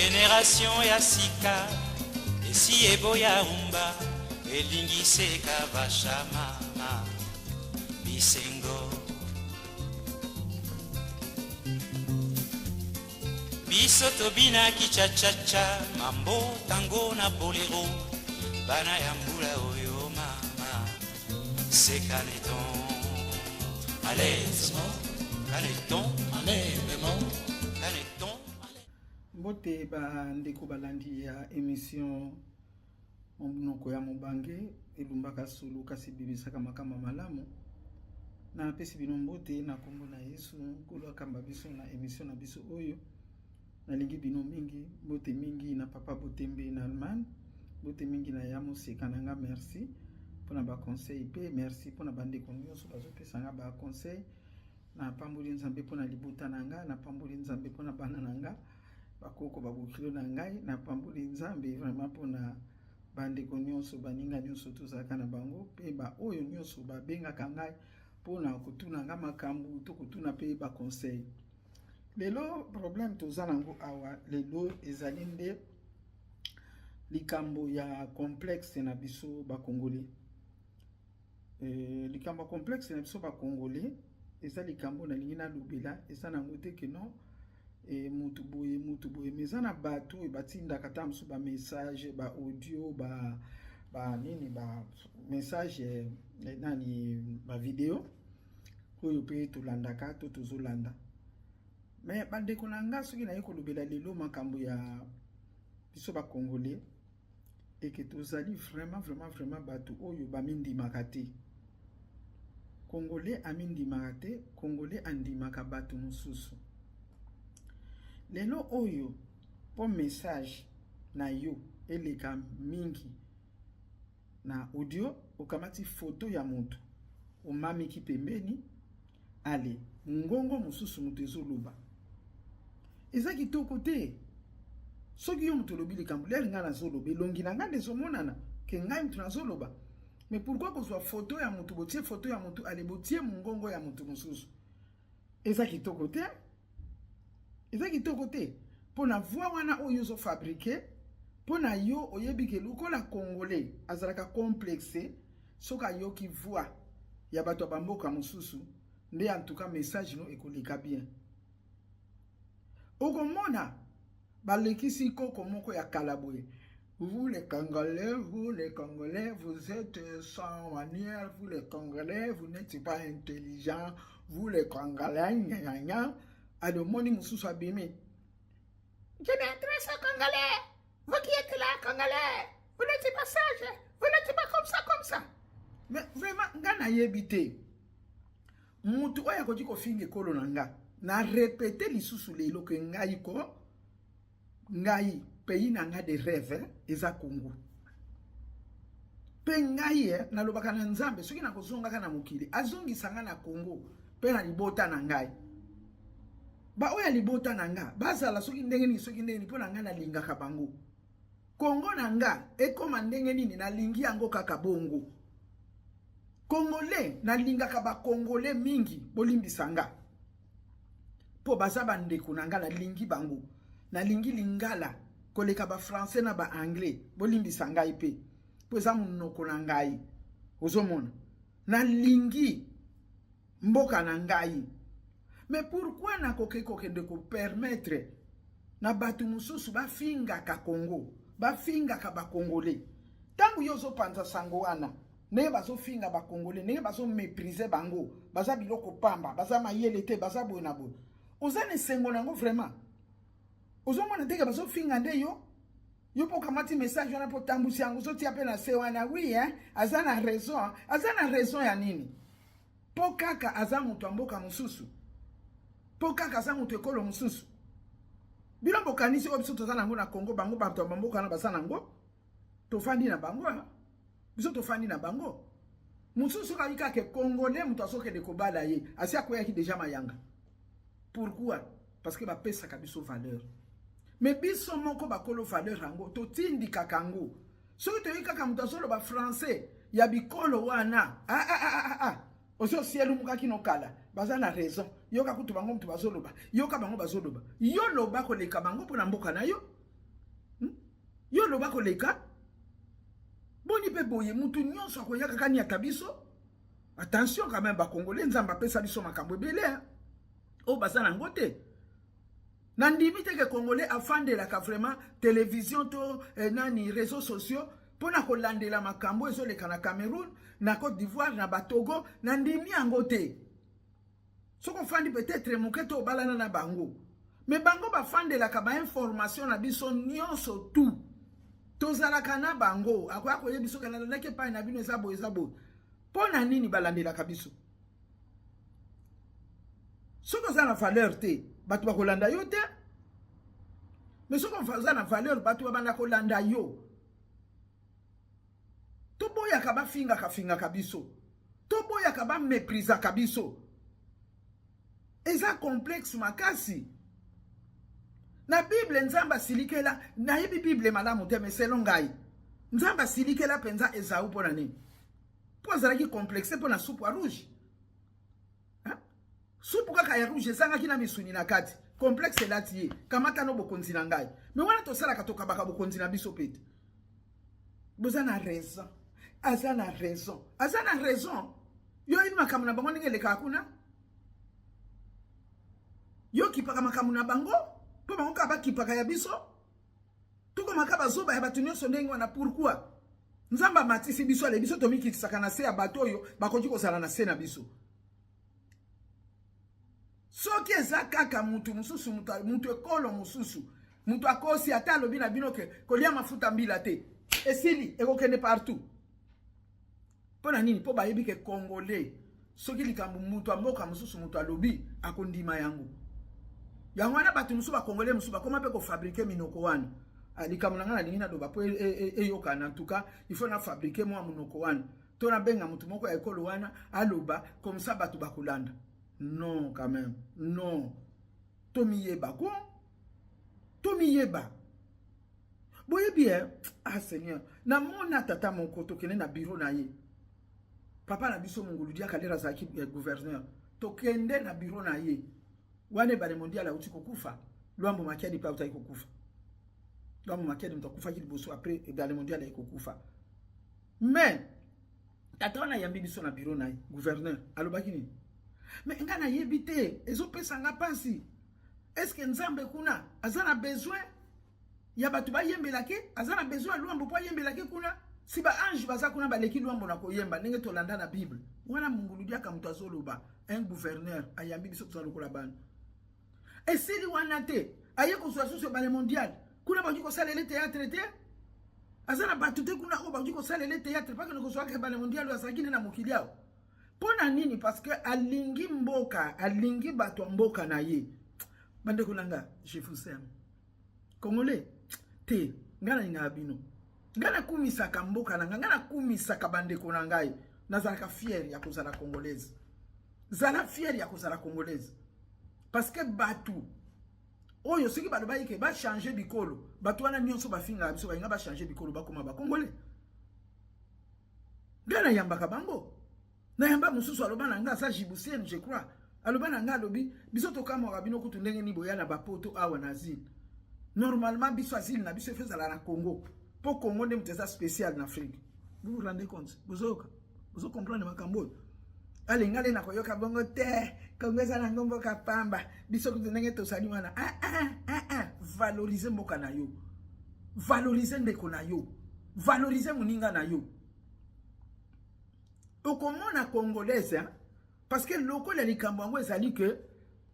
Generation ya sika esi eboya rumba elingi seka vasha mama bisengo biso tobinaki chachacha mambo tango na bolero bana ya mbula oyo mama sekaneton allez caneton allez caneton Mbote ba ndeko balandi ya emission monoko ya mobange elumbaka solo kasi ebimisaka makama malamu. Napesi bino mbote na nkombo na Yesu, Nkolo akamba biso na emission na biso oyo. Nalingi bino mingi, mbote mingi na papa Botembe na Allemagne, mbote mingi na ya moseka na nga, merci mpona ba conseil mpe merci mpona bandeko nyonso bazopesa nga ba conseil. Napamboli Nzambe mpo na libota na nga, napamboli Nzambe mpo na bana na nga, bakoko babokilo na ngai, napamboli Nzambe vraiment mpo na bandeko nyonso, baninga nyonso tozalaka na bango, mpe baoyo nyonso babengaka ngai mpo na kotuna nga makambo to kotuna mpe ba conseil. Lelo problème toza nango awa lelo ezali nde likambo ya complexe na biso ba Congolais. Eh, likambo ya complexe na biso ba Congolais eza likambo nalingi nalobela, eza nango te que non eh, mutu boye mutu boye, mais eza na bato oyo batindaka ata mosusu ba message ba audio ba ba nini ba message eh, nani ba video oyo mpe tolandaka to tozolanda. Mais bandeko na nga, soki naye kolobela lelo makambo ya biso ba Congolais eke tozali vraiment vraiment vraiment bato oyo bamindimaka te. Congolais amindimaka te, Congolais andimaka bato mosusu. Lelo oyo mpo message na yo eleka mingi na audio, okamati photo ya moto omamiki pembeni, ale ngongo mosusu moto ezoloba eza kitoko te. Soki yo moto olobi likambo lere ngai nazoloba, elongi na ngai nde ezomonana ke ngai moto nazoloba. Mais pourquoi kozwa photo ya moto, botie photo ya moto, ale botie mongongo ya moto mosusu? Eza kitoko te, eza kitoko te. Mpo na voix wana oyo ozofabrike mpo na yo, oyebi ke lokola Congolais azalaka complexe, soki ayoki voix ya bato ya bamboka mosusu nde en tout cas message no ekoleka bien. Okomona balekisi koko moko ya kala boye: vous les Congolais, vous les Congolais, vous êtes sans manière, vous les Congolais, vous n'êtes pas intelligents, vous les Congolais, nya nya. Ale omoni mosusu abimi: je m'adresse aux Congolais, vous qui êtes là, Congolais, vous n'êtes pas sage, vous n'êtes pas comme ça, comme ça. Mais vraiment, nga nayebi te mutu oyo akoki kofinga ekolo na nga. Na répéter lisusu lelo ke ngai ko ngai pays na nga de rêve eza Congo. Mpe ngai nalobaka na Nzambe, soki nakozongaka na mokili, azongisa nga na Congo mpe na libota na ngai. Baoyo ya libota na nga bazala soki ndenge nini, soki ndenge nini, mpo na ngai nalingaka bango. Congo na nga ekoma ndenge nini, nalingi yango kaka bongo. Congolais, nalingaka ba Congolais mingi, bolimbisa nga mpo baza bandeko na nga, nalingi bango, nalingi lingala koleka ba français na ba anglais, bolimbisa ngai mpe mpo eza monoko na ngai. Ozomona, nalingi mboka na ngai. Mais pourquoi nakoki kokende kopermettre na bato mosusu bafingaka Congo, bafingaka bakongolais? Ntango yo ozopanza sango wana, ndenge bazofinga bakongolais, ndenge bazoméprise bango, baza biloko pamba, baza mayele te, baza boye na boye, oza na esengo nango vraiment? Ozomona ndenge bazofinga nde yo, yo mpo okamati message wana mpo otambusi yango, ozotia mpe na se wana: oui hein, aza na raison. Aza na raison ya nini? Mpo kaka aza moto ya mboka mosusu, mpo kaka aza moto ekolo mosusu. Bino bokanisi oyo biso toza nango na Congo, bango bato ya bamboka wana baza nango? Tofandi na bango, biso tofandi na bango. Mosusu soki ayi kaka Congolais moto azokende kobala ye, asi akweyaki deja mayanga. Pourquoi? Parce que bapesaka biso valeur. Mais biso moko bakolo valeur yango totindikaka yango. Soki toyebi kaka moto azoloba français ya bikolo wana, ah, ah, ah, ah, ah. Osi osielumukaki no kala, baza na raison. Yoka kutu bango moto bazoloba, yoka bango bazoloba, yo loba koleka bango mpona mboka na yo. Yo loba koleka. Boni pe boye mutu nyonso akoya kaka niata biso. Attention quand même ba Congolais, Nzambe apesa biso makambo ebele hein. Oyo baza nango te. Nandimi te ke Congolais afandelaka vraiment télévision to eh, nani réseaux sociaux mpo na kolandela makambo ezoleka na Cameroun, na Côte d'Ivoire, na Batogo. Nandimi yango te. Soki ofandi peut-être moke to obalana na bango, me bango bafandelaka bainformation na biso nyonso tout. Tozalaka na bango, akoya koyebi soki nalandaki epai na bino eza boye, eza boye. Mpo na nini balandelaka biso? Soki oza na valeur te, bato bakolanda yo te. Mais soki oza na valeur, bato babanda kolanda yo. Toboyaka bafingaka fingaka biso, toboyaka baméprisaka biso. Eza complexe makasi. Na Bible, Nzambe asilikela, nayebi Bible malamu te, mais selon ngai, Nzambe asilikela mpenza Ezau mpo na nini? Mpo azalaki complexe mpo na supu ya rouge. Supu kaka ya rouge ezangaki na misuni na kati. Complexe elati ye. Kamata no bokonzi na ngai. Me wana tosalaka, tokabaka bokonzi na biso pete. Boza na raison. Aza na raison. Aza na raison. Yo oyebi makambo na bango ndenge elekaka kuna? Yo kipaka makambo na bango? Mpo bango kaka bakipaka ya biso? Tokomaka bazoba ya bato nyonso ndenge wana. Pourquoi? Nzambe amatisi biso, ale biso tomikitisaka na se ya bato oyo bakoki kozala na se na biso. Soki eza kaka mutu mosusu, mutu ekolo mosusu, mutu akosi ata alobi na bino ke kolia mafuta mbila te, esili, ekokende partout. Mpo na nini? Mpo bayebi ke Congolais soki likambo mutu ya mboka mosusu mutu alobi akondima yango. Yango wana bato mosusu, bakongolais mosusu bakoma mpe kofabriquer minoko wana. Likambo na ngai nalingi naloba mpo eyokana, en tout cas il faut nafabriquer mwa monoko wana to nabenga motu moko ya ekolo wana aloba, comme ça bato bakolanda. Non, quand même, non. Tomiyeba ko, tomiyeba. Boyebi eh? Ah Seigneur, namona tata moko, tokende na bureau na ye. Papa na biso Mongolu Diaka lere azalaki gouverneur, tokende na bureau na ye wana. Ebale Mondial auti kokufa, Lwambo Makiadi mpe autaki kokufa. Lwambo Makiadi moto akufaki liboso, après Ebale Mondial aye kokufa. Mais tata wana ayambi biso na bureau na ye, gouverneur alobaki nini? Mais ngai nayebi te, ezopesa nga mpasi. Est-ce Nzambe kuna aza na besoin ya bato bayembelaki? Aza na besoin ya Lwambo mpo ayembelaki kuna? Si baange baza kuna, baleki Lwambo na koyemba, ndenge tolanda na Bible wana. Mongulu Diaka moto azoloba, un gouverneur ayambi biso, toza lokola bana. Esili wana te, aye kozwa susu Ebale Mondial. Kuna bakoki kosalela théâtre te? Aza na bato te kuna oyo bakoki kosalela théâtre? Pakende kozwaka Ebale Mondial oyo azalaki nde na mokili awa. Mpo na nini? Parce que alingi mboka, alingi bato ya mboka na ye. Bandeko na nga, je vous aime, Congolais. Te, ngai nalingaka bino. Ngai nakumisaka mboka na ngai, ngai nakumisaka bandeko na ngai. Nazalaka fier ya kozala Congolaise. Zala fier ya kozala Congolaise, parce que bato oyo soki balobaki ke bachange bikolo, bato wana nyonso bafingaka biso, balinga bachange bikolo, bakóma Bacongolais. Ngai nayambaka bango. Nayamba mosusu, aloba na ngai, aza Djiboutienne je crois, aloba na ngai, alobi: "Biso tokamwaka bino kutu ndenge nini boya na bapoto awa na asile. Normalement biso asile na biso efe ezala na Congo, mpo Congo nde moto eza spécial na Afrique." Vous vous rendez compte? Bozoyoka, bozocomprendre makambo oyo? Alinga nde na koyoka bongo te. Kongo eza nango mboka pamba, biso kutu ndenge tosali wana. Ah, ah, ah, ah. Valorize mboka na yo, valorize ndeko na yo, valorize moninga na yo. Okomona Congolaise, hein? Parce que lokola likambo yango ezali ke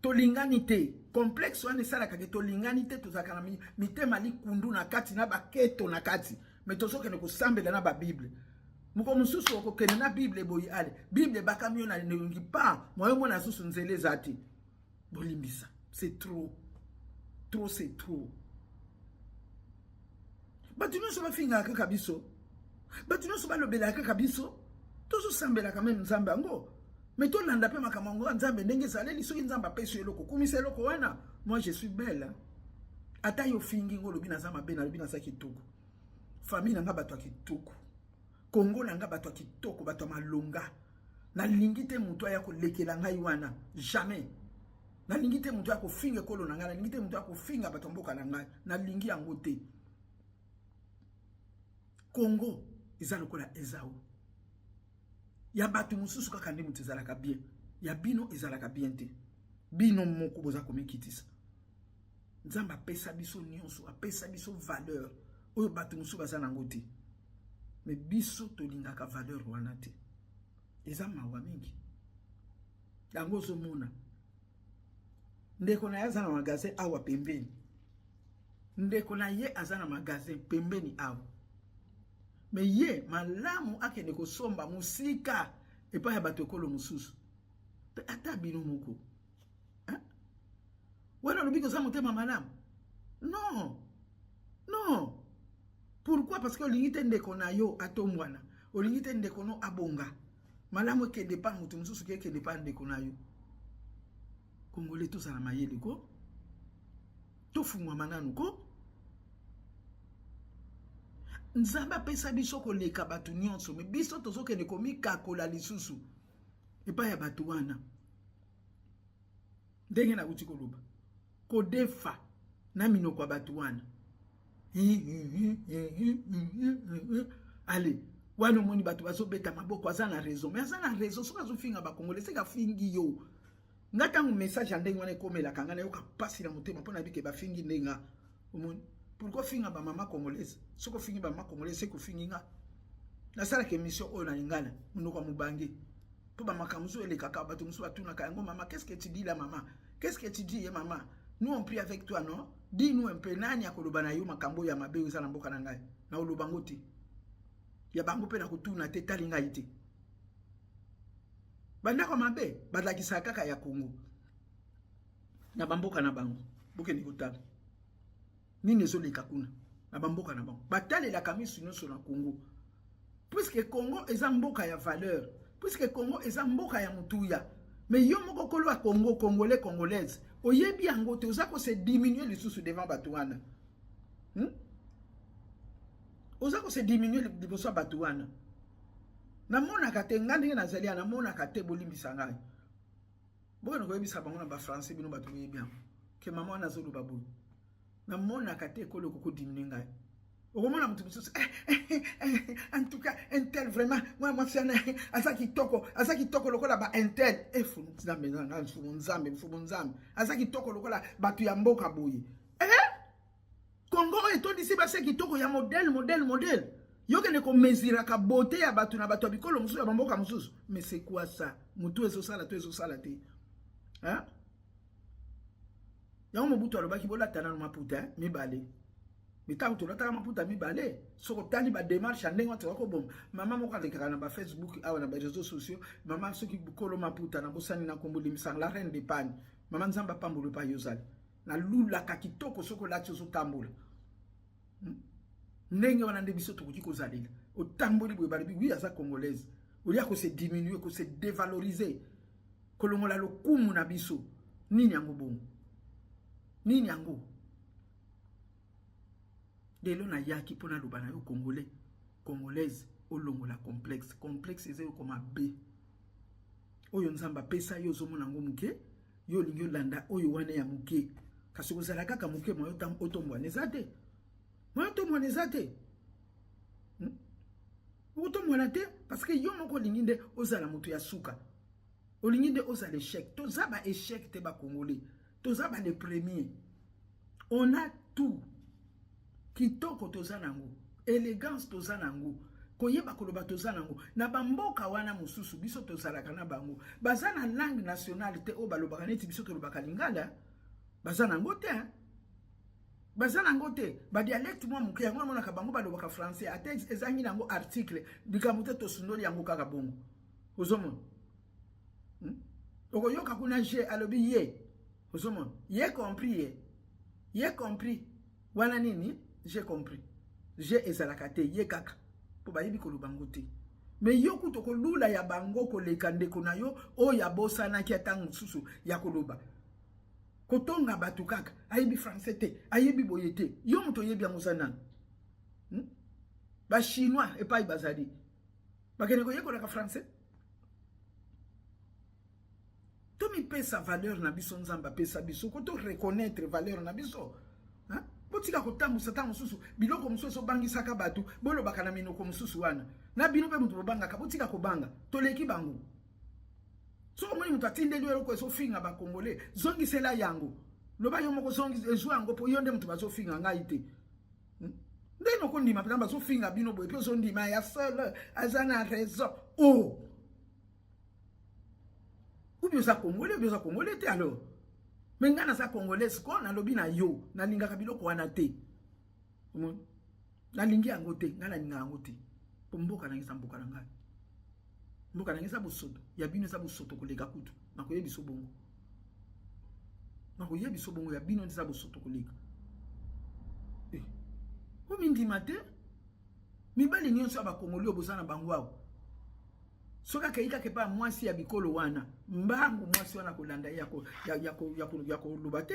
tolingani te, complexe wana esalaka ke tolingani te. Tozalaka na mitema likundu na kati, na baketo na kati, mais tozokende kosambela na babible. Moko mosusu okokende na Bible eboyi, ale Bible ebakami yo na elongi pa moyo, mona susu nzela eza te. Bolimbisa, c'est trop, trop, c'est trop. Bato nyonso bafingaka kaka biso, bato nyonso balobelaka kaka biso. Tozosambelaka même Nzambe yango, mais tolanda mpe makambo yango ya Nzambe ndenge ezaleli. Soki Nzambe apesi yo eloko, kumisa eloko wana. Moi je suis belle, ata yo fingi ngo, olobi naza mabe, nalobi naza kitoko. Famille na nga bato ya kitoko, Kongo na nga bato ya kitoko, bato ya malonga. Nalingi te moto aya kolekela ngai wana, jamais. Nalingi te moto aya kofinga ekolo na ngai, nalingi te moto aya kofinga bato ya mboka na ngai, nalingi yango te. Congo eza lokola Ezau. Ya bato mosusu kaka nde moto ezalaka bien, ya bino ezalaka bien te. Bino moko boza komikitisa. Nzambe apesa biso nyonso, apesa biso valeur oyo bato mosusu baza nango te. Mais biso tolingaka valeur wana te. Eza mawa mingi. Yango ozomona ndeko na ye aza na magasin awa pembeni, ndeko na ye aza na magasin pembeni awa, me ye malamu akende kosomba mosika epai ya bato ekolo mosusu. Mpe ata bino moko wana olobi koza motema malamu? Non, non. Pourquoi? Parce que olingi te ndeko na yo atombwana, olingi te ndeko no abonga. Malamu ekende pa moto mosusu ke ekende pa ndeko na yo. Congolais, tozala mayele ko, tofungwama nanu ko. Nzambe apesa biso koleka bato nyonso, me biso tozokende komikakola lisusu epai ya bato wana. Ndenge nauti koloba, kodefa na minoko ya bato wana. Ale wana omoni bato bazobeta maboko, aza na raison. Me aza na raison soki azofinga bakongole, seke afingi yo. Nga ntango message ya ndenge wana ekomelaka nga, nayoka mpasi na motema mpo nayebi ke bafingi nde nga. Omoni pourquoi ofinga bamama congolaise? Soki ofingi bamama congolaise, seke ofingi nga. Nasalaka émission oyo na lingala, monoko ya mobange, mpo bamakambo mosusu elekaka, bato mosusu batunaka yango: "Mama, qu'est-ce que tu dis là? Mama, qu'est-ce que tu dis?" Ye mama, nous on prie avec toi. Non, dis-nous un peu. Nani akoloba na yo makambo oyo ya mabe oyo eza na mboka na ngai? Na oloba ngo te, ya bango mpe na kotuna te, tali ngai te. Bandako mabe balakisaka kaka ya Kongo na bamboka na bango. Bokende kotala nini ezoleka kuna na bamboka na bango. Batalelaka misu nyonso na Kongo, puisque Congo eza mboka ya valeur, puisque Congo eza mboka ya motuya. Mais yo moko kolo ya Congo, Congolais, Congolaise, oyebi yango te. Oza kose diminuer lisusu devant bato wana, Oza kose diminuer liboso ya bato wana. Namonaka te, nga ndenge nazali ya namonaka te. Bolimbisa ngai, bokende koyebisa bango na bafrançais. Bino bato boyebi yango ke mama wana azoloba boye. Namonaka te ekolo ekoko diminuer ngai. Okomona moto mosusu: "En tout cas, un tel, vraiment, mwana mwasi wana aza kitoko, aza kitoko lokola ba un tel." Efu Nzambe nanga, mfumu Nzambe, mfumu Nzambe, aza kitoko lokola bato ya mboka boye. Kongo oyo etondisi basi ya kitoko ya modèle, modèle, modèle. Yokende komeziraka beauté ya bato na bato ya bikolo mosusu, ya bamboka mosusu. Mais c'est quoi ça? Motu ezosala to ezosala te, hein? Yango Mobutu alobaki: "Bolata nano maputa mibale." Mitango tolataka maputa mibale. Soki otali badémarche ya ndenge wana, toza koboma. Mama moko alekaka na bafacebook awa, na baréseaux sociaux, mama soki kolo maputa, nabosani na kombo, limbisanga, la reine de pagne. Mama, Nzambe apambolo epai yo ozali. Nalulaka kitoko soki olati, ozotambola ndenge wana nde biso tokoki kozalela. Otamboli boye, balobi: "Oui, aza Congolaise." Olia kose diminuer, kose dévaloriser, kolongola lokumu na biso. Nini yango bongo? Nini yango? Lelo nayaki mpo naloba na yo, Congolais, Congolaise, olongola complexe. Complexe eza yoko mabe. Oyo Nzambe apesa yo, ozomona yango moke. Yo olingi olanda oyo wana ya moke, kasi kozala kaka moke, moyo otombwana eza te, moyo otombwana eza te, Okotombwana te, parce que yo moko olingi nde ozala moto ya suka, olingi nde ozala échec. Toza ba échec te, Bacongolais toza ba le premier. On a tout. Kitoko toza nango, élégance toza nango, koyeba koloba toza nango. Na bamboka wana mosusu biso tozalaka na bango, baza na langue nationale te oyo balobaka neti biso tolobaka lingala. Baza nango te, baza nango te. Badialecte mwa moke, yango namonaka bango balobaka français. Ata ezangi nango article, likambo te, tosundoli yango kaka bongo. Ozomona, Okoyoka kuna je alobi ye, ozomona ye compris, ye compris wana nini? J'ai compris, je ezalaka te, ye kaka, mpo bayebi koloba ngo te. Me yo kutu kolula ya bango koleka ndeko na yo oyo abosanaki ata mosusu ya koloba. Kotonga bato kaka, ayebi français te, ayebi boye te. Yo moto oyebi yango, oza nani, Bachinois epai bazali bakende koyekolaka français. Tomipesa valeur na biso. Nzambe apesa biso, ko to reconnaître valeur na biso. Botika kotambusa ntango mosusu biloko mosusu ezobangisaka bato, bolobaka na minoko mosusu wana. Na bino mpe moto bobangaka, botika kobanga. Toleki bango. Soki omoni moto atindeli yo eloko ezofinga bakongole, zongisela yango. Loba yo moko ezwa yango mpo yo nde moto bazofinga ngai te. Ndenge okondima mpenza bazofinga bino boye mpe ozondima ya solo aza na raison. Oh! Ubi oza congolais, ubi oza congolais te alors. Me ngai naza congolais ko nalobi na yo, nalingaka biloko wana te. Omoni? Nalingi yango te, ngai nalingaka yango te. Po mboka na ngai eza mboka na ngai. Mboka na ngai eza bosoto, ya bino eza bosoto koleka kutu. Nakoyebi so bongo. Nakoyebi so bongo ya bino eza bosoto koleka. Eh. Omindima te? Mibali nyonso ya bakongoli oyo boza na bango awa. Soki akei kaka epai ya mwasi ya bikolo wana, mbangu mwasi wana kolanda ye ya koloba te.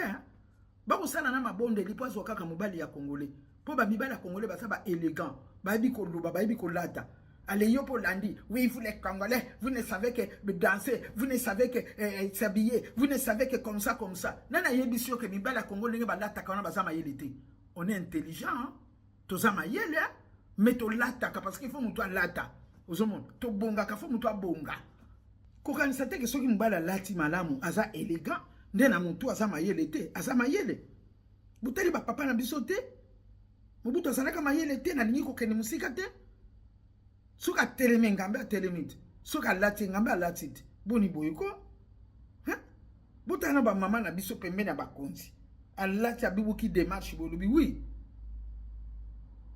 Bakosala na mabondeli mpo azwa kaka mobali ya Congolais. Mpo ba mibali ya Congolais baza ba élégant, bayebi koloba, bayebi kolata. Allez, yo polandi. Oui, vous les Congolais, vous ne savez que danser, vous ne savez que s'habiller, vous ne savez que comme ça, comme ça. Nana yebi sio que mibali ya Congolais ndenge balataka wana baza mayele te. On est intelligent, hein? Toza mayele, mais tolataka parce qu'il faut moto alata. Ozomona, tobongaka, faut moto abonga. Kokanisa te ke soki mobali alati malamu aza élégant, nde na motu aza mayele te, aza mayele. Botali ba papa na biso te. Mobutu azalaka mayele te, nalingi kokende mosika te. Soki atelemi ngambe atelemi te, soki alati ngambe alati te. Boni boye ko? Hein? Botala na ba mama na biso pembeni ya bakonzi. Alati abibuki démarche bolobi oui.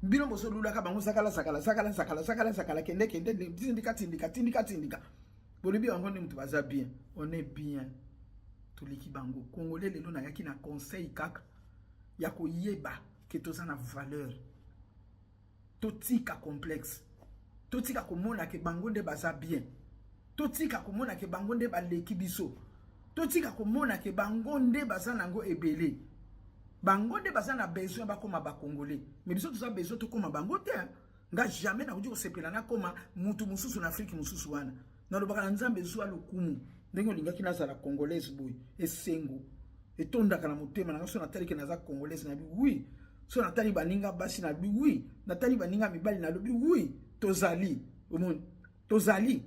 Bino bozolulaka bango zakala zakala zakala zakala zakala zakala kende kende tindika tindika tindika tindika. Bolobi yango nde mutu baza bien. On est bien. Toleki bango. Congolais lelo nayaki na conseil kaka ya koyeba ke toza na valeur. Totika complexe. Totika komona ke bango nde baza bien. Totika komona ke bango nde baleki biso. Totika komona ke bango nde baza nango ebele. Bango nde baza na besoin bakoma ba Congolais. Mais biso toza besoin tokoma bango te. Nga jamais nakoki kosepela nakoma mutu mosusu na Afrique mosusu wana. Nalobaka na Nzambe zwa lokumu. Ndenge olingaki nazala Congolaise boye. Esengo. Etondaka na motema na nga so natali ke naza Congolaise na bi oui. So natali baninga basi na bi oui. Natali baninga mibali na lobi oui. Tozali. Omoni. Tozali.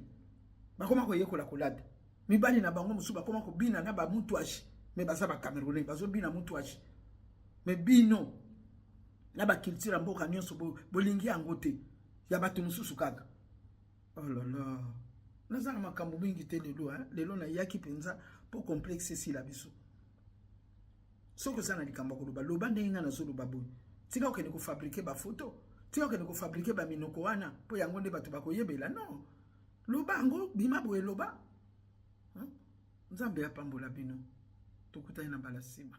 Bakoma koyekola kolata. Mibali na bango mosusu bakoma kobina na ba mutuashi. Mais baza ba Camerounais, bazobina mutuashi. Mais bino na ba culture ya mboka nyonso bolingi yango te. Ya bato mosusu kaka. Oh là là. Naza na makambo mingi te lelo, hein? Lelo nayaki mpenza po complexe esila biso. Soki oza na likambo ya koloba, loba ndenge nga nazoloba boye. Tika okende kofabrike ba photo, tika okende kofabrike ba minoko wana po yango nde bato bakoyebela. Non. Loba yango, bima boye loba. Nzambe apambola bino. Tokutani na mbala nsima.